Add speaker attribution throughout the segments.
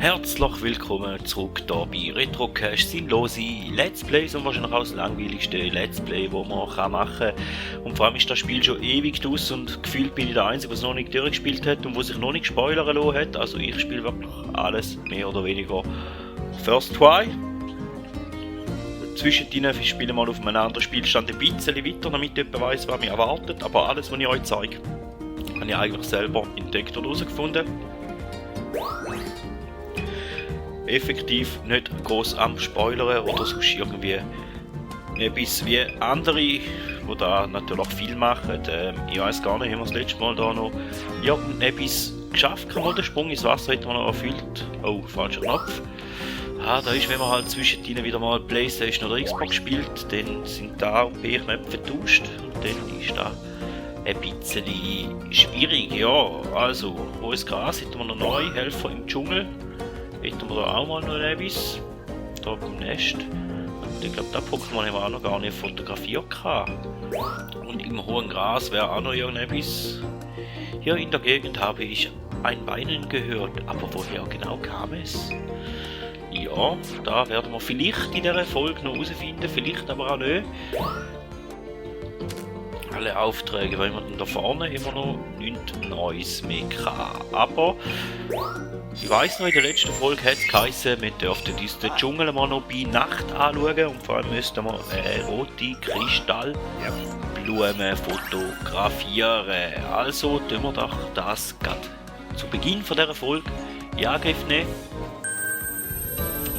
Speaker 1: Herzlich willkommen zurück hier bei Retrocache, sinnlose Let's Plays und wahrscheinlich auch das langweiligste Let's Play, das man machen kann. Und vor allem ist das Spiel schon ewig aus und gefühlt bin ich der Einzige, der es noch nicht durchgespielt hat und der sich noch nicht spoilern lassen hat. Also ich spiele wirklich alles mehr oder weniger First Try. Zwischendrin spiele ich mal auf einem anderen Spielstand ein bisschen weiter, damit jemand weiss, was mich erwartet. Aber alles, was ich euch zeige, habe ich eigentlich selber entdeckt oder herausgefunden. Effektiv nicht groß am Spoilern oder sonst irgendwie etwas wie andere, die da natürlich viel machen. Ich weiß gar nicht, haben wir das letzte Mal da noch irgendetwas geschafft haben, oder? Den Sprung ins Wasser hätten wir noch erfüllt. Oh, falscher Knopf. Da ist, wenn man halt zwischendrin wieder mal Playstation oder Xbox spielt, dann sind da B-Knöpfe getauscht und dann ist da ein bisschen schwierig. Ja, also, hohes Gras hätten wir noch neu, Helfer im Dschungel. Hätten wir da auch mal noch etwas. Da beim Nest. Und ich glaube, das Pokémon haben wir auch noch gar nicht fotografiert gehabt. Und im hohen Gras wäre auch noch irgendetwas. Hier in der Gegend habe ich ein Weinen gehört, aber woher genau kam es? Ja, da werden wir vielleicht in dieser Folge noch herausfinden, vielleicht aber auch nicht. Alle Aufträge, weil wir dann da vorne immer noch nichts Neues mehr hatten. Aber ich weiss noch, in der letzten Folge hat es geheißen, wir dürften uns den Dschungel mal noch bei Nacht anschauen und vor allem müssten wir rote Kristallblumen fotografieren. Also tun wir doch das gerade zu Beginn von dieser Folge in Angriff nehmen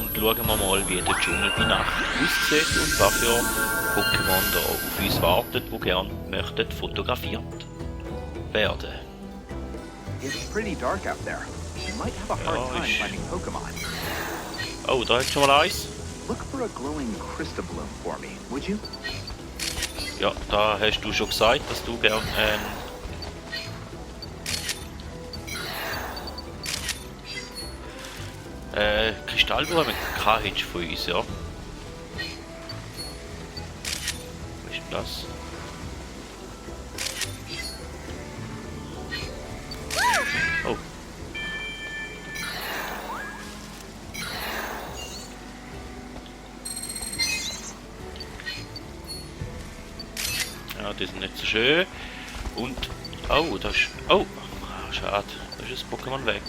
Speaker 1: und schauen wir mal, wie der Dschungel bei Nacht aussieht und was für Pokémon da auf uns wartet, die gerne möchten fotografiert werden.
Speaker 2: It's pretty dark out there. You might have a hard time finding Pokemon.
Speaker 1: Oh, da hat schon mal eins.
Speaker 2: Look for a glowing Crystabloom for me, would you?
Speaker 1: Ja, da hast du schon gesagt, dass du gern Kristallblumen hättest von uns, ja. Was ist denn das? Oh. Ja, die sind nicht so schön. Und, oh, das ist, oh, schade, da ist das Pokémon weg.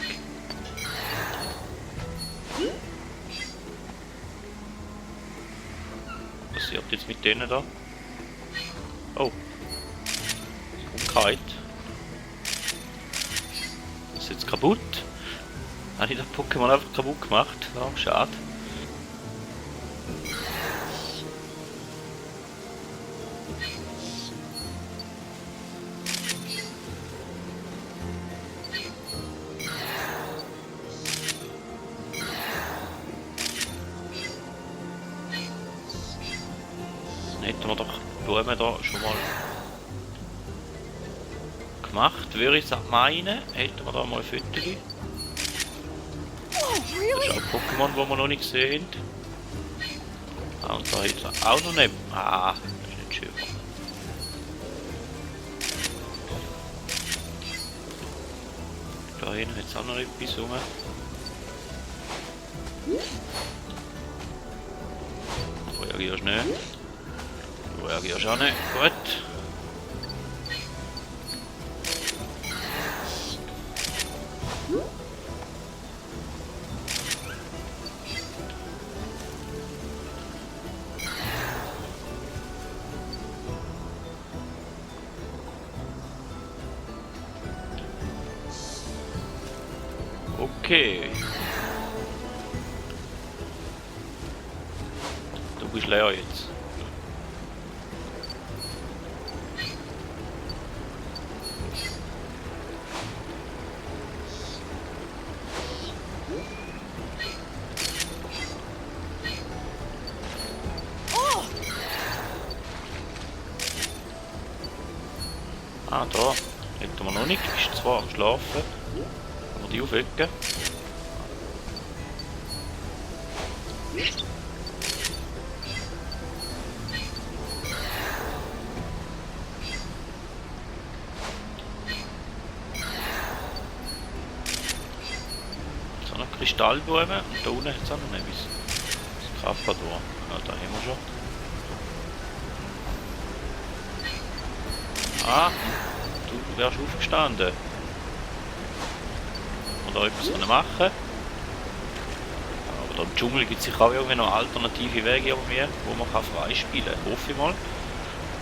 Speaker 1: Was passiert jetzt mit denen da? Oh. Und kalt. Das ist jetzt kaputt. Habe ich das Pokémon einfach kaputt gemacht? Ja, schade. Hätten wir doch Blumen da schon mal gemacht, würde ich meinen, hätten wir da mal Fütterchen. Das ist auch Pokémon, die wir noch nicht gesehen haben. Ah, und da jetzt auch noch nicht. Ah, das ist nicht schön. Da hinten hat es auch noch etwas rum. Du reagierst nicht. Du reagierst auch nicht. Gut. Okay. Du bist leer jetzt. Ah, da. Hätten wir noch nicht. Ist zwar am Schlafen. Aber die aufwecken. Kristallblumen und da unten hat es auch noch etwas. Das Krapador. Ja, da haben wir schon. Ah, du wärst aufgestanden. Oder etwas können machen. Aber da im Dschungel gibt es sicher auch irgendwie noch alternative Wege, irgendwie, wo man kann freispielen kann. Hoffe ich mal.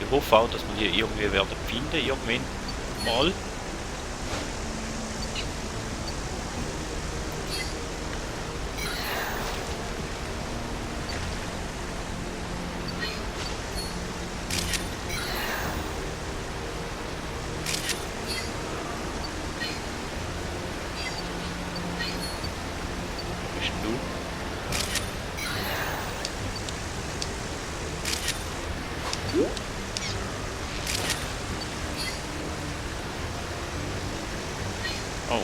Speaker 1: Ich hoffe auch, dass wir die irgendwie werden finden, irgendwann mal. Oh.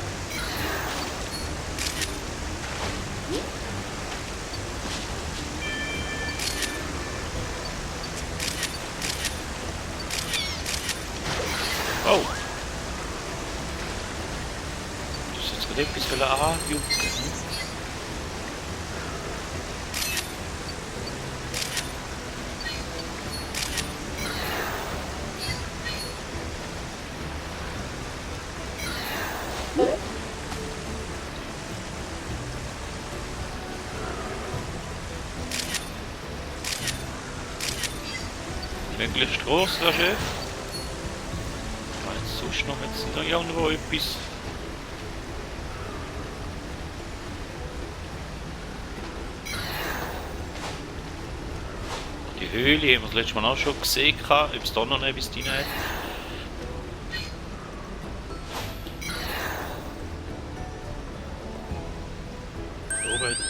Speaker 1: Oh. Das ist jetzt gerade etwas für anjucken. Möglichst groß wäre schön. Jetzt sonst noch jetzt da irgendwo etwas. Die Höhle haben wir das letzte Mal auch schon gesehen, ob es da noch etwas drin hat.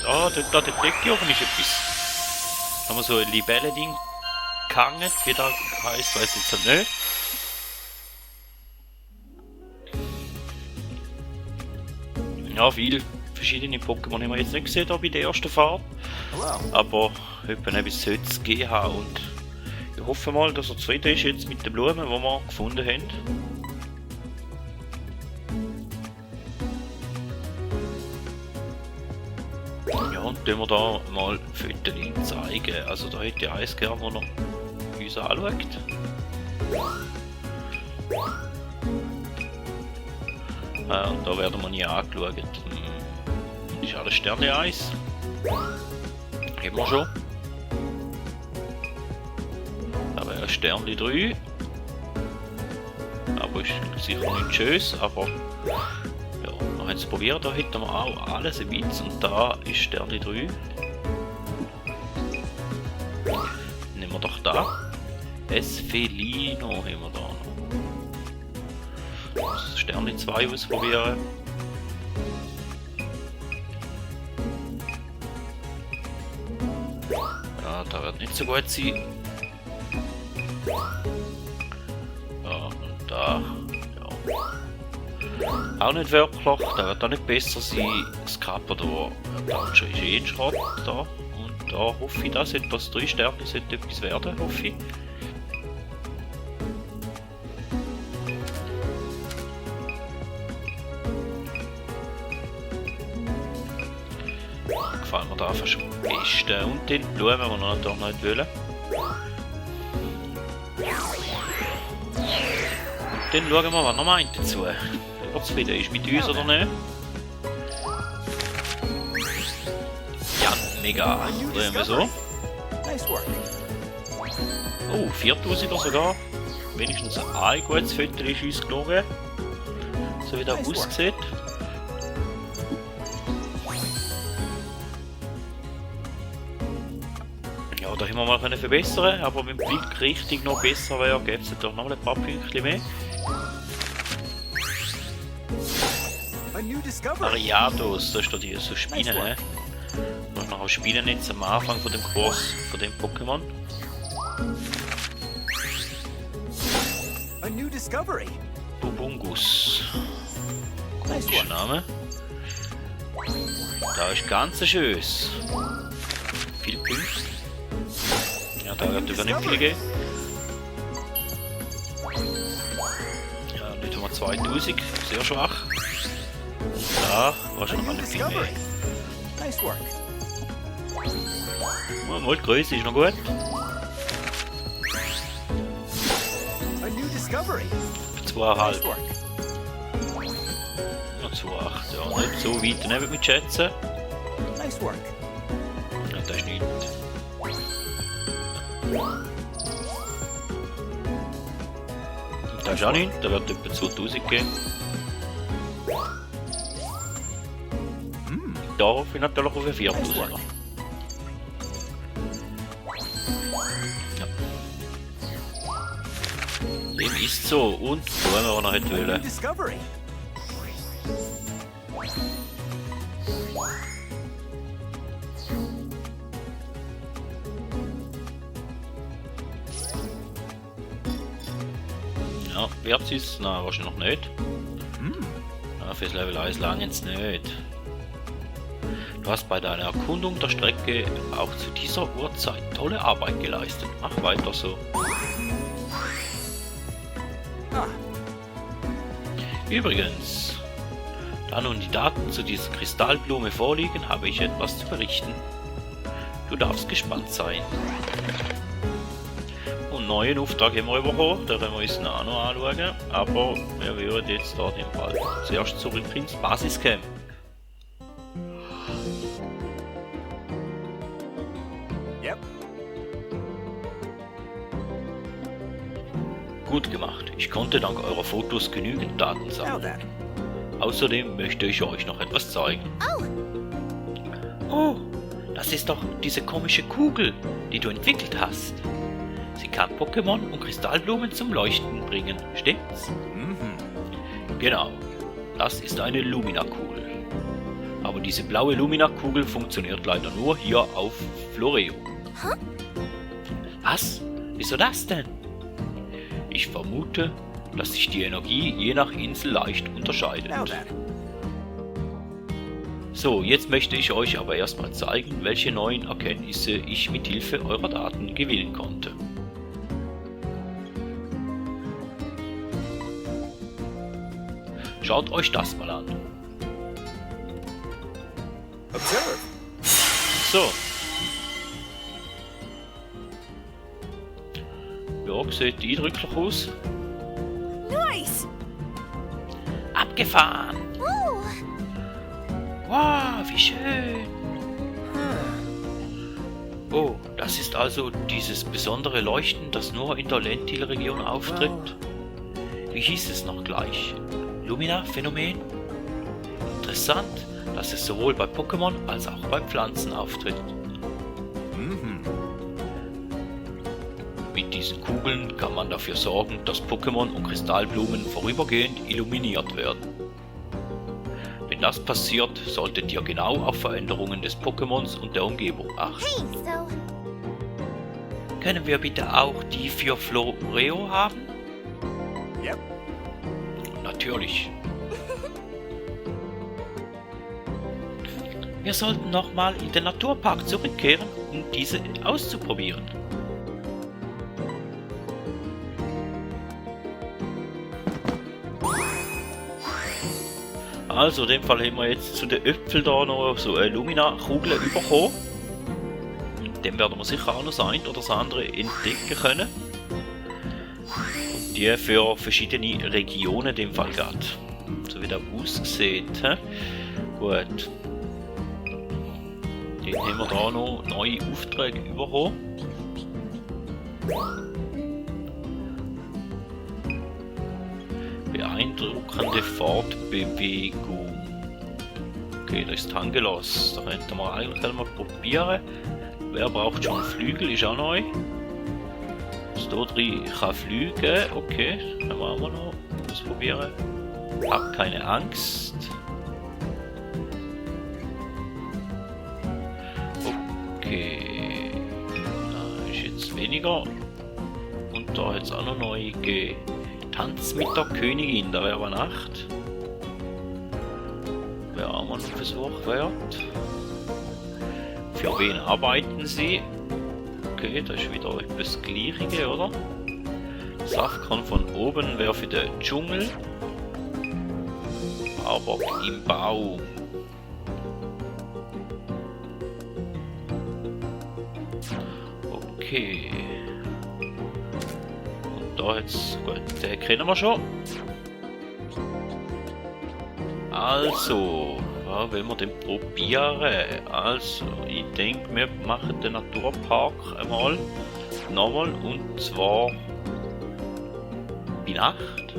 Speaker 1: Ah, da der Decke oben ist etwas. Da haben wir so ein Libelle-Ding gehangen, wie das heisst, weiß ich jetzt nicht. Ja, viele verschiedene Pokémon haben wir jetzt nicht gesehen hier bei der ersten Fahrt. Aber etwas sollte es gegeben haben und ich hoffe mal, dass er zufrieden ist jetzt mit den Blumen, die wir gefunden haben. Ja, und können wir da mal Fotos zeigen. Also da hätte ich eins gerne, wo er uns anschaut. Und da werden wir nie angeschaut. Ist alles Sterne 1. Haben wir schon. Da wäre ein Sternli 3. Aber ist sicher nicht schön, aber ja, wir haben es probiert, da hätten wir auch alles ein bisschen und da ist Sternli 3. Nehmen wir doch da. Esfelino haben wir da noch. Das Sternli 2 ausprobieren. Ja, da wird nicht so gut sein. Ja, und da. Ja. Auch nicht wirklich, da wird auch nicht besser sein. Das Krapador, da ist eh ein Schrott da. Und da hoffe ich, dass etwas 3 Sterne sollte etwas werden, hoffe ich. Gefällt mir da fast am besten. Und den Blumen, die wir natürlich nicht wollen. Und dann schauen wir, was er meint dazu. Ob er zufrieden ist mit uns oder nicht. Ja, mega. Drehen wir so. Oh, 4000er sogar. Wenigstens ein gutes Foto ist uns gelungen. So wie das aussieht. Ja, da haben wir mal verbessern, aber wenn der Blick richtig noch besser wäre, gäbe es doch noch ein paar Pünktchen mehr. Ariados, da ist da die so Spinnen, ne? Da ist noch ein Spinnennetz am Anfang von dem Kurs, von dem Pokémon. Bubungus. Komischer Name. Da ist ganz schönes. Viel Punkte. Ja, da wird über nicht viel gehen. Ja, nicht einmal 2000, sehr schwach. Und da wahrscheinlich noch nicht viel mehr.
Speaker 2: Nice work.
Speaker 1: Mal die Größe ist noch gut.
Speaker 2: A new discovery.
Speaker 1: 2,5.
Speaker 2: Nice work.
Speaker 1: Ja, 2,8. Ja, nicht so weit daneben mit schätzen.
Speaker 2: Nice work.
Speaker 1: Ja, das ist nicht. Und das ist auch nicht. Da wird etwa 2000 geben. Da hoffe ich natürlich auf 4000. Ja. Dem ist so. Und wo wir auch noch hätte
Speaker 2: A new
Speaker 1: wollen.
Speaker 2: discovery.
Speaker 1: Ja, wird es? Nein, wahrscheinlich noch nicht.
Speaker 2: Hmm.
Speaker 1: Ja, fürs Level 1 lange jetzt nicht. Du hast bei deiner Erkundung der Strecke auch zu dieser Uhrzeit tolle Arbeit geleistet. Mach weiter so.
Speaker 2: Ah,
Speaker 1: Übrigens, da nun die Daten zu dieser Kristallblume vorliegen, habe ich etwas zu berichten. Du darfst gespannt sein. Und einen neuen Auftrag haben wir bekommen, den werden wir uns auch noch anschauen. Aber wir würden jetzt da den Fall zuerst zurück ins Basiscamp.
Speaker 2: yep.
Speaker 1: Gut gemacht. Ich konnte dank eurer Fotos genügend Daten
Speaker 2: Now
Speaker 1: sammeln.
Speaker 2: then.
Speaker 1: Außerdem möchte ich euch noch etwas zeigen. Oh, das ist doch diese komische Kugel, die du entwickelt hast. Sie kann Pokémon und Kristallblumen zum Leuchten bringen, stimmt's?
Speaker 2: Mhm.
Speaker 1: Genau, das ist eine Lumina-Kugel. Aber diese blaue Lumina-Kugel funktioniert leider nur hier auf Floreo. Was? Wieso das denn? Ich vermute, dass sich die Energie je nach Insel leicht unterscheidet.
Speaker 2: Now then.
Speaker 1: So, jetzt möchte ich euch aber erstmal zeigen, welche neuen Erkenntnisse ich mit Hilfe eurer Daten gewinnen konnte. Schaut euch das mal an.
Speaker 2: Observe.
Speaker 1: So. Ja, sieht eindrücklich aus.
Speaker 3: Nice!
Speaker 1: Abgefahren!
Speaker 3: Oh!
Speaker 1: Wow, wie schön! Oh, das ist also dieses besondere Leuchten, das nur in der Lentil-Region auftritt. Wie hieß es noch gleich? Lumina-Phänomen? Interessant, dass es sowohl bei Pokémon als auch bei Pflanzen auftritt.
Speaker 2: Mhm.
Speaker 1: Mit diesen Kugeln kann man dafür sorgen, dass Pokémon und Kristallblumen vorübergehend illuminiert werden. Wenn das passiert, solltet ihr genau auf Veränderungen des Pokémons und der Umgebung achten.
Speaker 3: Hey, so
Speaker 1: Können wir bitte auch die für Floreo haben?
Speaker 2: Yep.
Speaker 1: Natürlich. Wir sollten nochmal in den Naturpark zurückkehren, um diese auszuprobieren. Also, in dem Fall haben wir jetzt zu den Äpfeln da noch so eine Lumina-Kugel bekommen. Dem werden wir sicher auch noch das eine oder das andere entdecken können. Und die für verschiedene Regionen in dem Fall geht. So wie das aussieht. He? Gut. Dann haben wir da noch neue Aufträge bekommen. Beeindruckende Fortbewegung. Okay, das ist Tangelos. Da könnten wir eigentlich mal probieren. Wer braucht schon Flügel? Ist auch neu. Stodri kann fliegen. Okay, dann machen wir noch. Das probieren. Hab keine Angst. Okay. Da ist jetzt weniger. Und da hat es auch noch neu gegeben. Tanz mit der Königin, da wäre aber Nacht. Wer auch mal einen Versuch wert. Für wen arbeiten sie? Okay, das ist wieder etwas Gleiche, oder? Safkan von oben wäre für den Dschungel. Aber im Bau. Okay. Und da jetzt, gut, den kennen wir schon. Also, was wollen wir denn probieren? Also, ich denke, wir machen den Naturpark einmal. Nochmal, und zwar bei Nacht.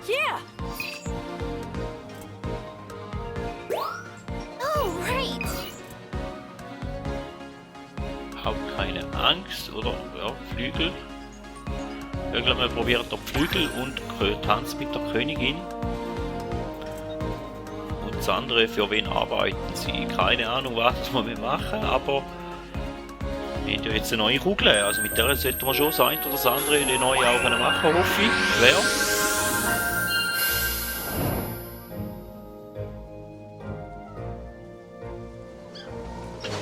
Speaker 3: Yeah. Oh, right.
Speaker 1: Hab keine Angst, oder? Ja, Flügel. Ich glaube, wir probieren doch Flügel und Tanz mit der Königin. Und das andere, für wen arbeiten sie? Keine Ahnung, was wir machen, aber wir haben ja jetzt eine neue Kugel. Also mit der sollten wir schon das eine oder das andere die neue auch machen, hoffe ich. Wer?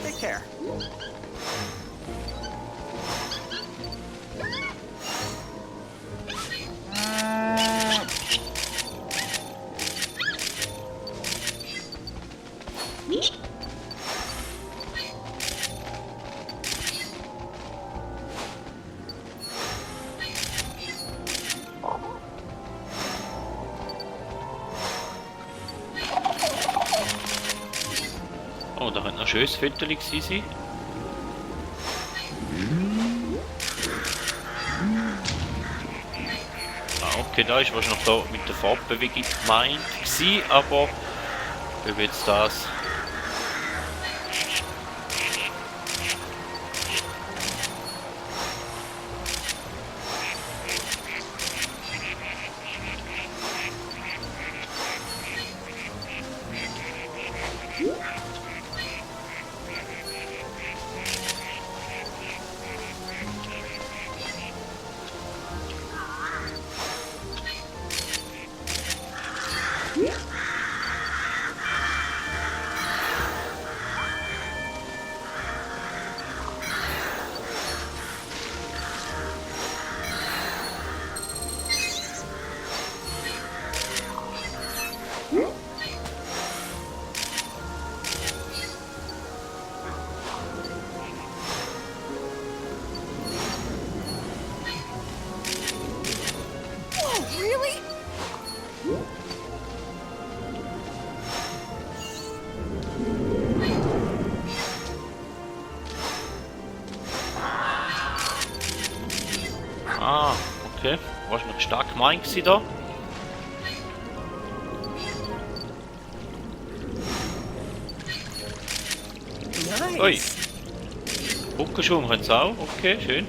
Speaker 2: Take care.
Speaker 1: Oh, da könnte noch ein schönes Foto gewesen sein. Ah, okay, da ist wahrscheinlich da mit der Fortbewegung gemeint gewesen, aber ob jetzt das...
Speaker 3: Oh, really?
Speaker 1: Ah, okay. War noch stark gemeint gewesen da.
Speaker 3: Nice.
Speaker 1: Ui. Buckenschwung können sie auch. Okay, schön.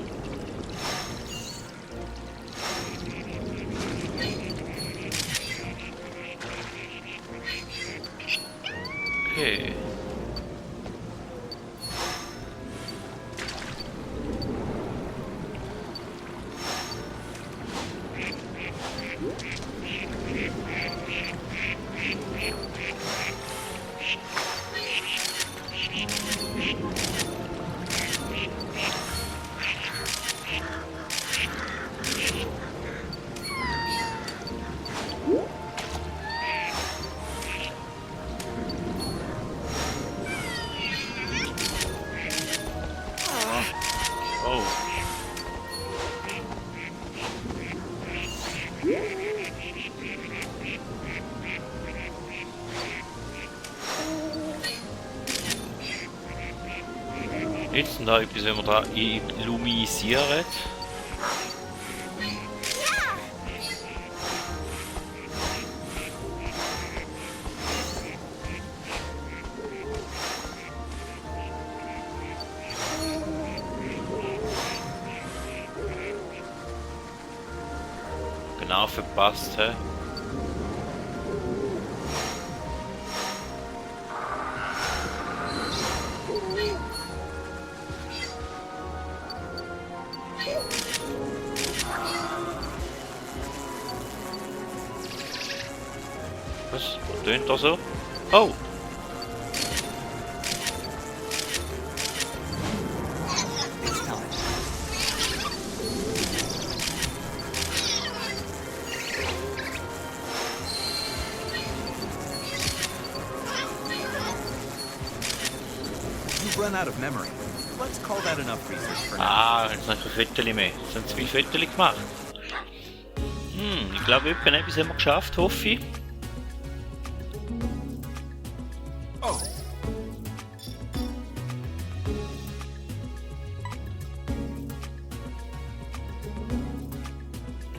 Speaker 1: Okay. Oh. Jetzt da etwas, wenn wir da illumisieren. Genau verpasst, hä? Was tönt da so? Oh!
Speaker 2: run out of memory. Let's call that enough research for now.
Speaker 1: Ah, jetzt noch ein Viertel mehr. Jetzt haben 2 Viertel gemacht. Ich glaube, etwa etwas haben wir geschafft, hoffe ich.
Speaker 2: Oh,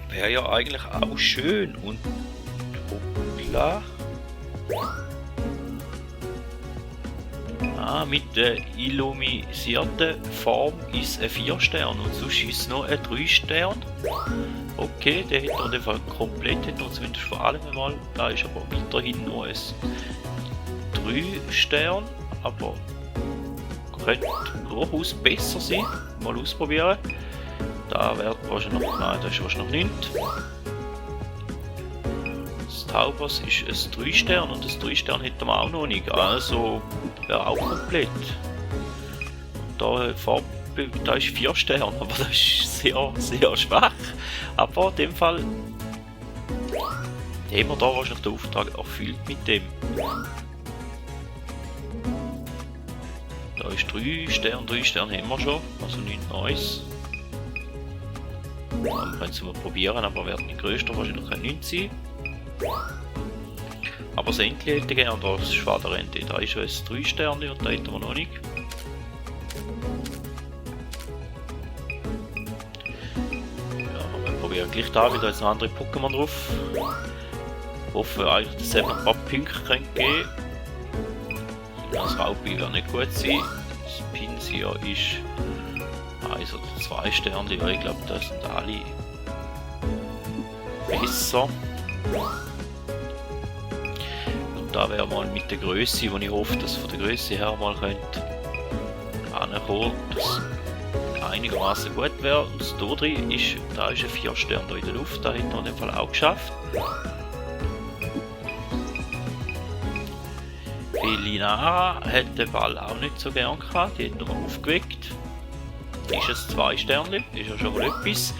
Speaker 1: Wäre ja eigentlich auch schön und hoppla. Mit der illumisierten Form ist ein 4 Stern und sonst ist es noch ein 3 Stern. Okay, der hätte in dem Fall komplett, hätte noch zumindest vor allem einmal, da ist aber weiterhin noch ein 3 Stern, aber könnte durchaus besser sein. Mal ausprobieren. Da wird wahrscheinlich noch, nein, das ist wahrscheinlich nicht. Das Taubers ist ein 3 Stern und das 3 Stern hätten wir auch noch nicht, also wäre auch komplett. Und da ist 4 Sterne, aber das ist sehr, sehr schwach. Aber in dem Fall haben wir da wahrscheinlich den Auftrag erfüllt mit dem. Da ist 3 Sterne haben wir schon, also nichts Neues. Dann können sie mal probieren, aber werden die größte wahrscheinlich nicht sein. Aber das Entli hätte ich gerne, das Schwaderente, da ist es 3 Sterne und da hätten wir noch nicht. Ja, wir probieren gleich da wieder jetzt ein andere Pokémon drauf. Hoffe eigentlich, dass es eben ein paar Punkte geben können. Das Raupi wird nicht gut sein. Das Pinsir ist 1 oder 2 Sterne, ja, ich glaube, das sind alle besser. Und da wäre mal mit der Größe, wo ich hoffe, dass von der Größe her mal könnte ankommen, dass einigermaßen gut wäre. Und das da drin ist, da ist ein 4 Stern da in der Luft, da hätten wir in dem Fall auch geschafft. Felinara hat den Ball auch nicht so gern gehabt, die hat nur aufgeweckt. Ist es 2 Sterne, ist ja schon mal etwas.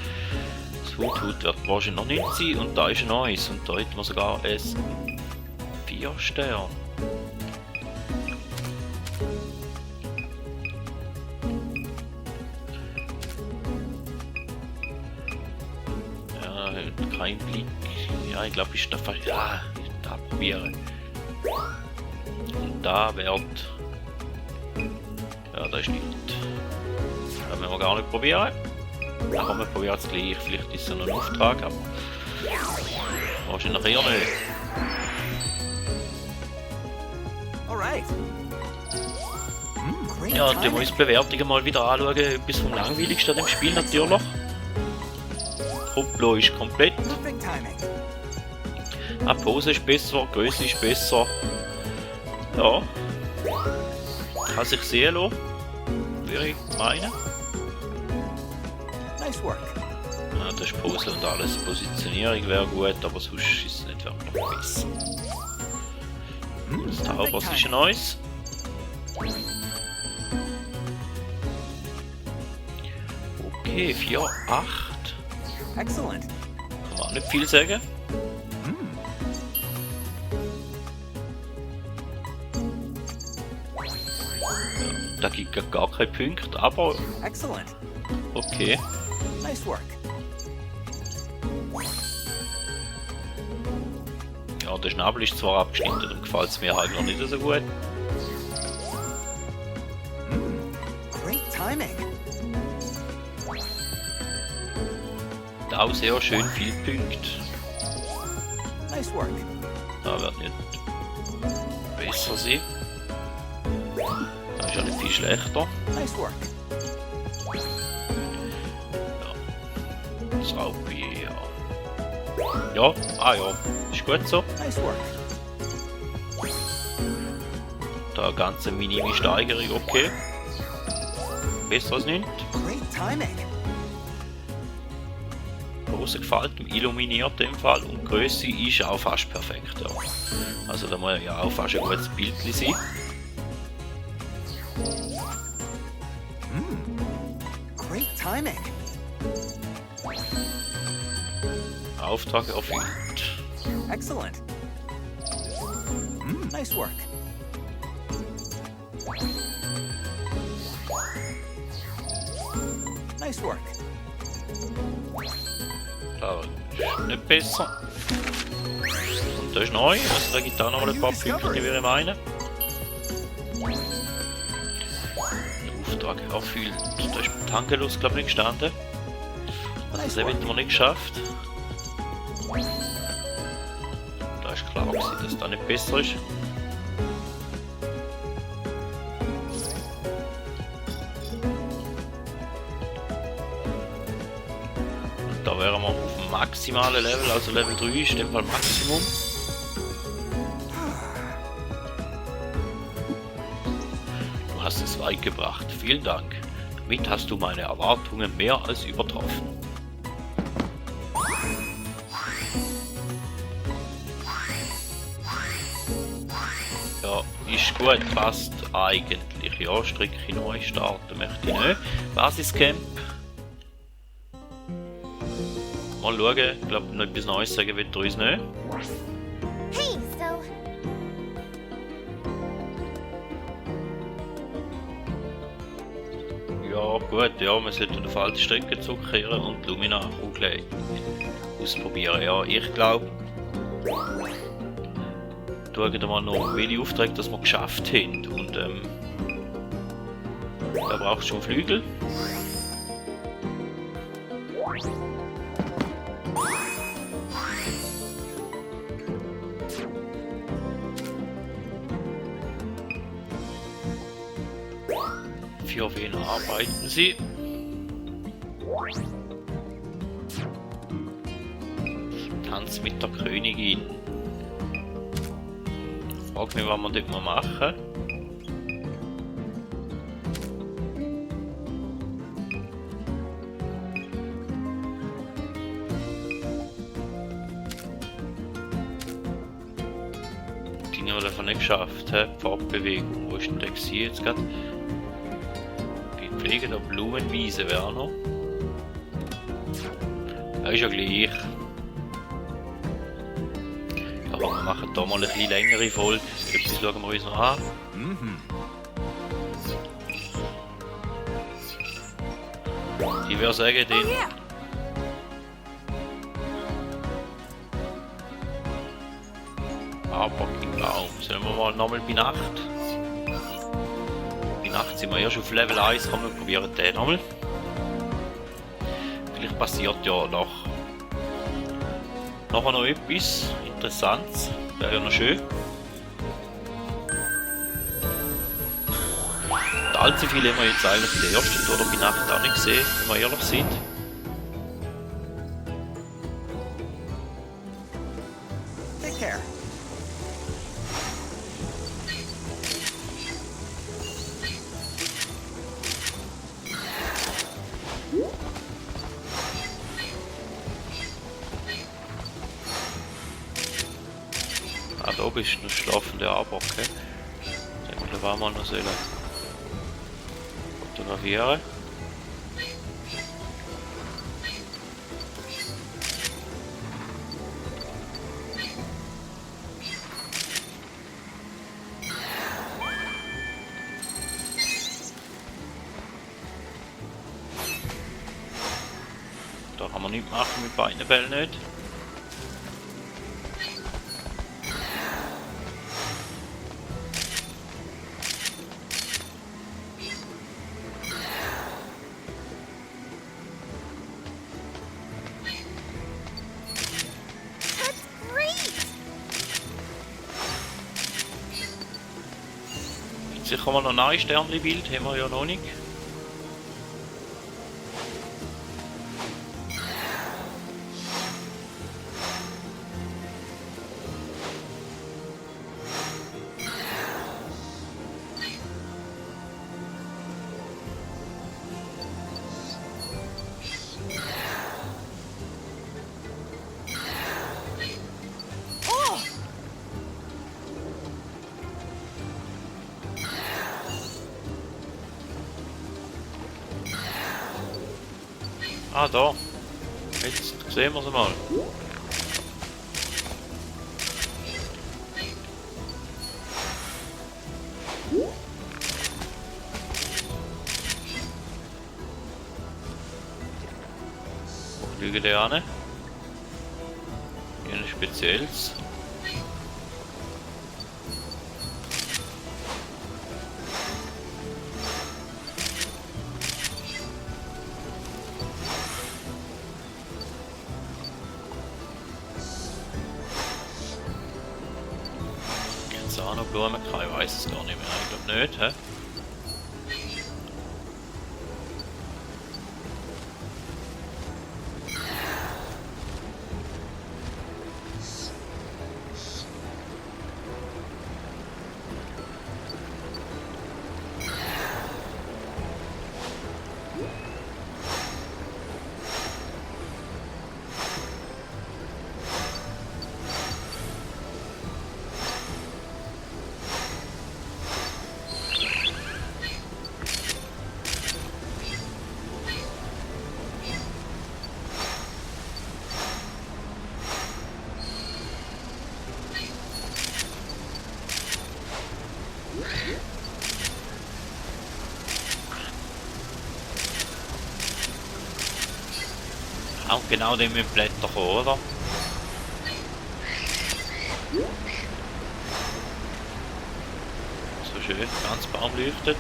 Speaker 1: Das Hut wird wahrscheinlich noch nicht sein und da ist ein neues und da hätten wir sogar ein 4 Sterne. Ja, kein Blick. Ja, ich glaube, ich darf da probieren. Und da wird. Ja, da ist nicht. Das müssen wir gar nicht probieren. Aber wir probieren es gleich. Vielleicht ist es noch ein Auftrag, aber wahrscheinlich eher nicht.
Speaker 2: alright. Great
Speaker 1: Ja, dann
Speaker 2: timing.
Speaker 1: muss ich die Bewertungen mal wieder anschauen. Etwas vom langweiligsten im Spiel natürlich. Hopplo ist komplett.
Speaker 2: Perfect timing.
Speaker 1: Die Pose ist besser, die Größe ist besser. Ja. Kann sich sehen lassen. Würde ich meinen.
Speaker 2: Nice work.
Speaker 1: Ja, das ist Pose und alles. Positionierung wäre gut, aber sonst ist es nicht wirklich besser. Das Taubers ist ein neues. Okay, 4, 8.
Speaker 2: Excellent.
Speaker 1: Kann man auch nicht viel sagen. Da gibt es gar keine Punkte, aber
Speaker 2: Excellent.
Speaker 1: okay.
Speaker 2: Nice work.
Speaker 1: Ja, der Schnabel ist zwar abgeschnitten, darum gefällt es mir halt noch nicht so gut.
Speaker 2: Great timing.
Speaker 1: Da auch sehr schön viel Punkte.
Speaker 2: Nice work.
Speaker 1: Da wird nicht besser sein. Da ist ja nicht viel schlechter.
Speaker 2: Nice work.
Speaker 1: Das Raupi, ja. Ja, ja, ist gut so.
Speaker 2: Nice work.
Speaker 1: Da ganze minime Steigerung, okay. Besser als nicht.
Speaker 2: Great timing.
Speaker 1: Größe gefällt dem illuminiert im Fall und Größe ist auch fast perfekt. Ja. Also da muss ja auch fast ein gutes Bild sein.
Speaker 2: Great timing.
Speaker 1: Auftrag erfüllt.
Speaker 2: Excellent. Nice work. Nice work.
Speaker 1: Da ist nicht besser. Und das ist neu, also da gibt es auch noch mal ein paar Punkte, wie ich meine. Der Auftrag erfüllt. Da ist mit Tangelus, glaube ich, nicht gestanden. Also das haben wir nicht geschafft. Da ist klar gewesen, dass das nicht besser ist. Und da wären wir auf dem maximalen Level, also Level 3 ist in dem Fall Maximum. Du hast es weit gebracht, vielen Dank. Damit hast du meine Erwartungen mehr als übertroffen. Ja, ist gut, passt eigentlich. Ja, Strecke neu starten möchte ich nicht. Basiscamp. Mal schauen, ich glaube, noch etwas Neues sagen wird er uns nicht.
Speaker 3: Hey, so
Speaker 1: Ja, gut, ja, man sollte auf alte Strecke zurückkehren und Lumina-Kugel ausprobieren. Ja, ich glaube, schauen wir mal noch, welche Aufträge das wir geschafft haben. Und da brauchst du schon Flügel. Für wen arbeiten Sie? Tanz mit der Königin. Frag mich, was wir dort mal machen. Die haben wir davon nicht geschafft. Fortbewegung. Wo ist denn der jetzt gerade? Pflege der Blumenwiese wäre noch. Ja, ist ja gleich. Aber wir machen da mal eine bisschen längere Folge. Etwas schauen wir uns noch an. Ich würde sagen,
Speaker 3: oh
Speaker 1: den
Speaker 3: yeah.
Speaker 1: Baum. Sollen wir mal nochmal bei Nacht? Bei Nacht sind wir erst auf Level 1, kommen wir probieren den nochmal. Vielleicht passiert ja nachher noch etwas Interessantes. Wäre ja noch schön. Und allzu viel haben wir jetzt eigentlich in der ersten oder bei Nacht auch nicht gesehen, wenn wir ehrlich sind.
Speaker 2: Take care.
Speaker 1: Ah, da oben ist eine schlafende Arbocke. Den können wir mal noch sehen. Fotografieren. Da kann man nichts machen mit beiden Bällen nicht.
Speaker 3: That's great.
Speaker 1: Sicher mal noch ein Sternli-Bild, haben wir ja noch nicht.
Speaker 3: Oh,
Speaker 1: Ah, da. Jetzt sehen wir sie mal. fügen den an. Ein spezielles. Gibt es auch noch Blumen? Ich weiß es gar nicht mehr. Ich glaube nicht, hä? Und genau dem mit Blätter kommen, oder? So schön, ganz Baum leuchtet.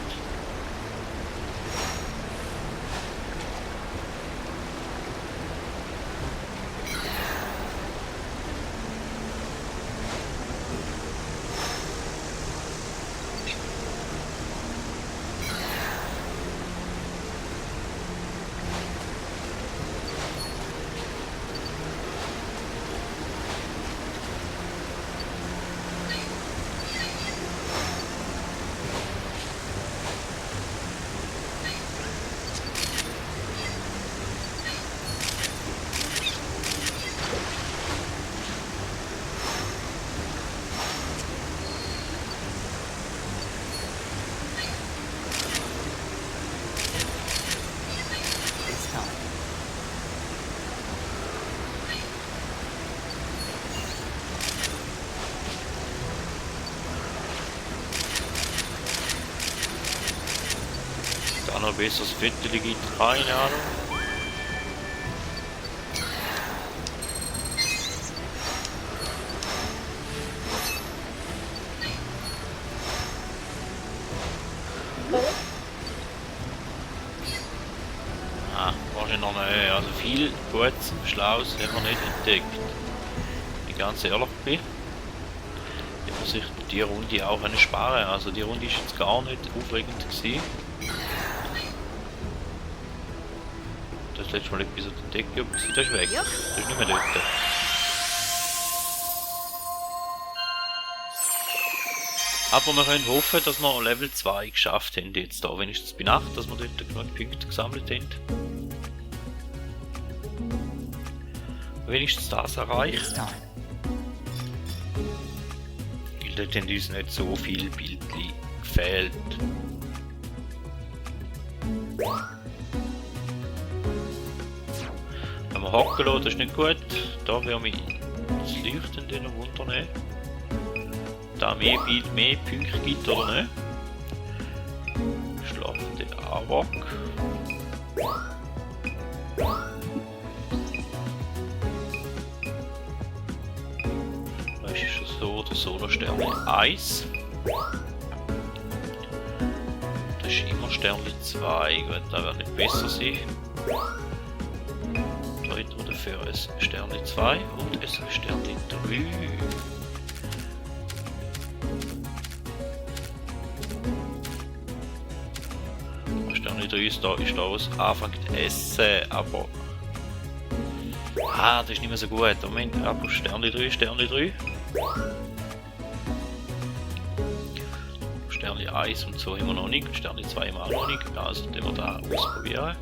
Speaker 2: It's time.
Speaker 1: Da noch ein besseres Viertel gibt, keine Ahnung. Wahrscheinlich noch nicht. Also viel Gutes, Schlaues haben wir nicht entdeckt. Wenn ich ganz ehrlich bin. Ich muss sich die Runde auch sparen. Also die Runde ist jetzt gar nicht aufregend gewesen. Das letzte Mal etwas entdeckt, ja, das ist weg. Das ist nicht mehr dort. Aber wir können hoffen, dass wir Level 2 geschafft haben jetzt da, wenigstens bei Nacht, dass wir dort genug Punkte gesammelt haben. Wenigstens das erreicht.
Speaker 2: It's time.
Speaker 1: Weil dort haben uns nicht so viel Bildchen gefehlt. Wenn wir hocken lassen, das ist nicht gut. Da werden wir das Leuchten in den Wunder nehmen. Da mehr Bild, mehr Punkte gibt oder nicht. Schlafende Awak. Da ist es so, der Solarsterne 1. Das ist immer Sternli 2, gut, das wird nicht besser sein. Da hätten wir dafür ein Sternli 2 und ein Sternli 3. Sternli 3 ist da, was anfängt zu essen, aber... Ah, das ist nicht mehr so gut. Moment, aber Sternli 3, Sternli 3. Sternli 1 und so haben wir noch nicht, Sternli 2 haben wir auch noch nicht, also den wir da ausprobieren.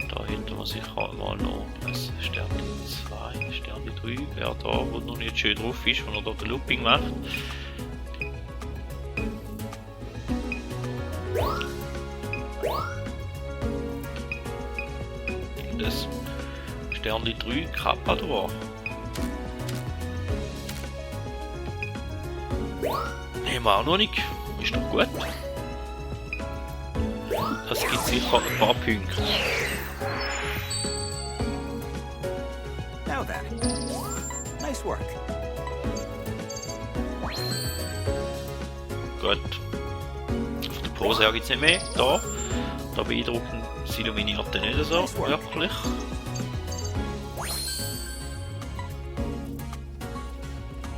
Speaker 1: Da hätten wir sicher mal noch ein Sternli 2, Sternli 3, wer da, wo noch nicht schön drauf ist, wenn er da den Looping macht. Das Sternli 3 Kappador. Nehmen wir auch noch nicht. Ist doch gut. Das gibt sicher ein paar Punkte.
Speaker 2: Nice work.
Speaker 1: Gut. Auf der Pose her gibt es nicht mehr. Da beeindrucken das Illuminierte nicht so wirklich.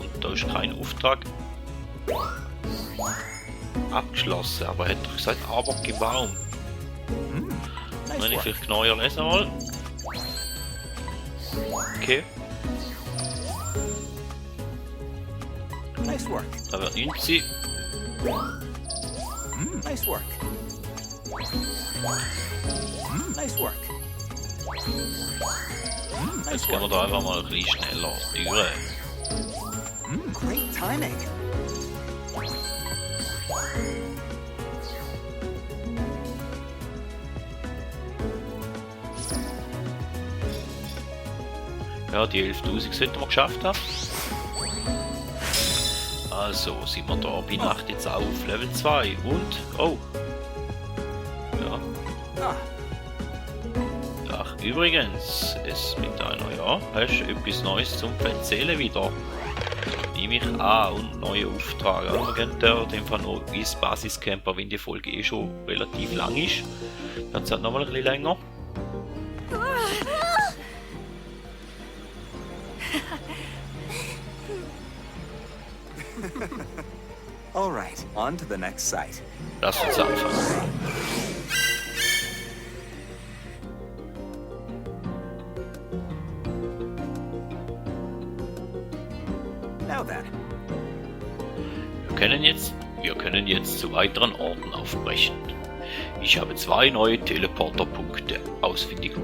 Speaker 1: Und da ist kein Auftrag abgeschlossen, aber er hat doch gesagt, aber Baum.
Speaker 2: Nice
Speaker 1: Wenn ich
Speaker 2: work.
Speaker 1: vielleicht genauer lesen mal. Okay,
Speaker 2: Nice work.
Speaker 1: da wird 90.
Speaker 2: Nice work. Nice work. Nice
Speaker 1: Jetzt gehen wir
Speaker 2: work.
Speaker 1: da einfach mal ein bisschen schneller durch.
Speaker 2: Great timing.
Speaker 1: Ja, die 11.000 sollten wir geschafft haben. Also sind wir da bei Nacht jetzt auch auf Level 2 und... Oh! Ja,
Speaker 2: Ah,
Speaker 1: ach übrigens, es mit einer, ja, hast du etwas Neues zum Erzählen wieder? Nehme ich an und neue Aufträge. Also wir gehen da in dem Fall noch ins Basiscamper, wenn die Folge eh schon relativ lang ist. Dann ist es nochmal ein bisschen länger.
Speaker 2: all right. On to the next site.
Speaker 1: Lass uns anfangen.
Speaker 2: Now then.
Speaker 1: Wir können jetzt zu weiteren Orten aufbrechen. Ich habe 2 neue Teleporterpunkte ausfindig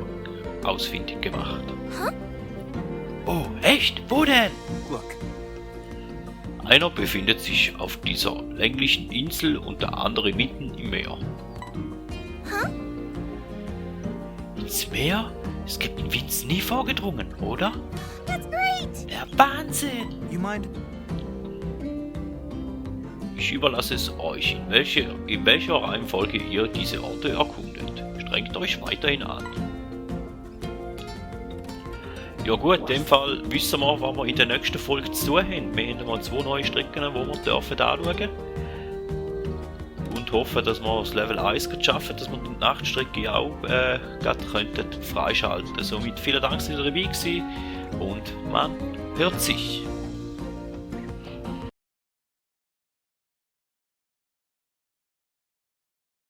Speaker 1: gemacht. Oh, echt? Wo denn?
Speaker 2: Look.
Speaker 1: Einer befindet sich auf dieser länglichen Insel und der andere mitten im Meer. Ins Meer? Es gibt in Winz nie vorgedrungen, oder?
Speaker 3: That's great!
Speaker 1: Der Wahnsinn!
Speaker 2: You mind?
Speaker 1: Ich überlasse es euch, in welcher Reihenfolge ihr diese Orte erkundet. Strengt euch weiterhin an. Ja gut, in dem Fall wissen wir, was wir in der nächsten Folge zu tun haben. Wir haben mal 2 neue Strecken, die wir dürfen anschauen. Und hoffen, dass wir das Level 1 schaffen, dass wir die Nachtstrecke auch freischalten könnten. Somit vielen Dank, dass ihr dabei gewesen und man hört sich.